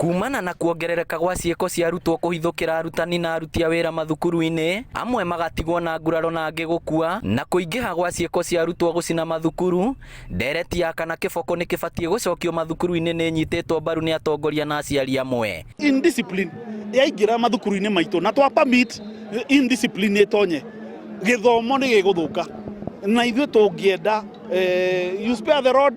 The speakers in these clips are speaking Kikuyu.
Kumana na kuongerereka gwa ciĩko cia arutwo kũhithũkĩra arutani na aruti a wĩra mathukuru-inĩ, amwe magatigwo na nguraro na angĩ gũkua, na kũingĩha gwa ciĩko cia arutwo gũcina mathukuru, ndereti ya kana kĩboko nĩ kĩbatiĩ gũcokio mathukuru-inĩ nĩ ĩnyitĩtwo mbaru nĩ atongoria na aciari amwe. Indiscipline yaingĩra mathukuru-inĩ maitũ na twa permit indiscipline ĩtonye, gĩthomo nĩ gĩgũthũka na ithuĩ tũngĩenda you spare the rod,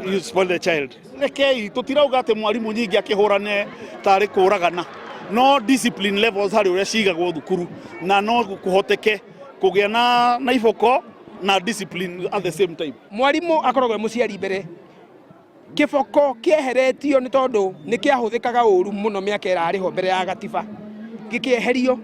you spoil the child. Rekei tũtirauga atĩ mwarimũ nyingĩ akĩhũrane tarĩ kũragana, no discipline levels harĩ ũrĩa cigagwo thukuru na no kũhoteke kũgĩa na iboko na discipline at the same time. Mwarimũ akoragwo e mũciari mbere. Kĩboko kĩeheretio nĩ tondũ nĩ kĩahũthĩkaga ũru mũno mĩaka ĩrarĩ ho mbere ya gatiba, gĩkĩeherio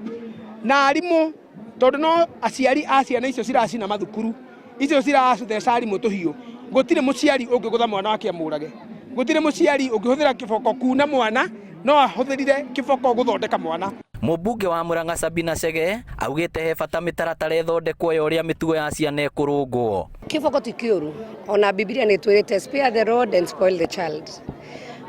na arimũ tondũ no aciari a ciana icio ciracina mathukuru, icio ciratheca arimũ tũhiũ. Gũtirĩ mũciari ũngĩgũtha mwana wake amũrage, gũtirĩ mũciari ũngĩhũthĩra kĩboko kuna mwana, no ahũthĩrire kĩboko gũthondeka mwana. Mũmbunge wa Murang'a Sabina Chege augĩte he bata mĩtaratara ĩthondekwo ya ũrĩa mĩtugo ya ciana ĩkũrũngwo. Kĩboko ti kĩũru, ona Bibilia nĩ ĩtwĩrĩte spare the rod and spoil the child.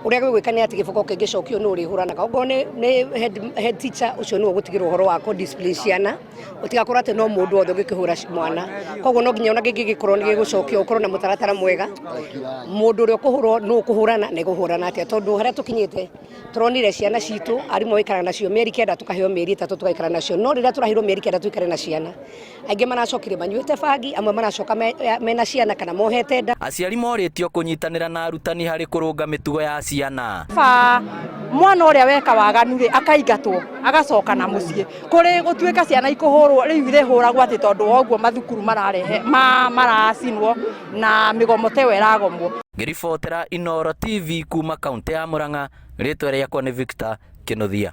Ũrĩa gĩgwĩka nĩ atĩ gĩboko kĩngĩcokio nĩ ũrĩhũranaga. Okorwo nĩ head teacher ũcio nĩwe ũgũtigĩrwo ũhoro wa kũ discipline ciana, ũtigakorwo atĩ no mũndũ wothe ũngĩkĩhũra mwana. Koguo no nginya ona kĩngĩgĩkorwo nĩ gĩgũcokio ũkorwo na mũtaratara mwega, mũndũ ũrĩa ũkũhũrwo nũ ũkũhũrana na egũhũrana atĩa, tondũ harĩa tũkinyĩte tũronire ciana citũ arimũ maikaraga nacio mĩeri 9 tũkaheo mĩeri 3 tũgaikara nacio, no rĩrĩa tũraheirwo mĩeri 9 tũikare na ciana, aingĩ maracokire manyuĩte bangi, amwe maracoka mena ciana kana mohete nda. Aciari morĩtio kũnyitanĩra na arutani harĩ kũrũnga mĩtugo ya ciana. Ba mwana ũrĩa weka waganu rĩ akaingatwo agacoka na mũciĩ, kũrĩ gũtuĩka ciana ikũhũrwo rĩu irĩhũragwo atĩ tondũ wa ũguo mathukuru mararehe maracinwo na mĩgomo ta ĩyo ĩragomwo. Ngĩribotera Inooro TV kuma kaũntĩ ya Murang'a, rĩtwa rĩakwa nĩ Victor Kĩnuthia.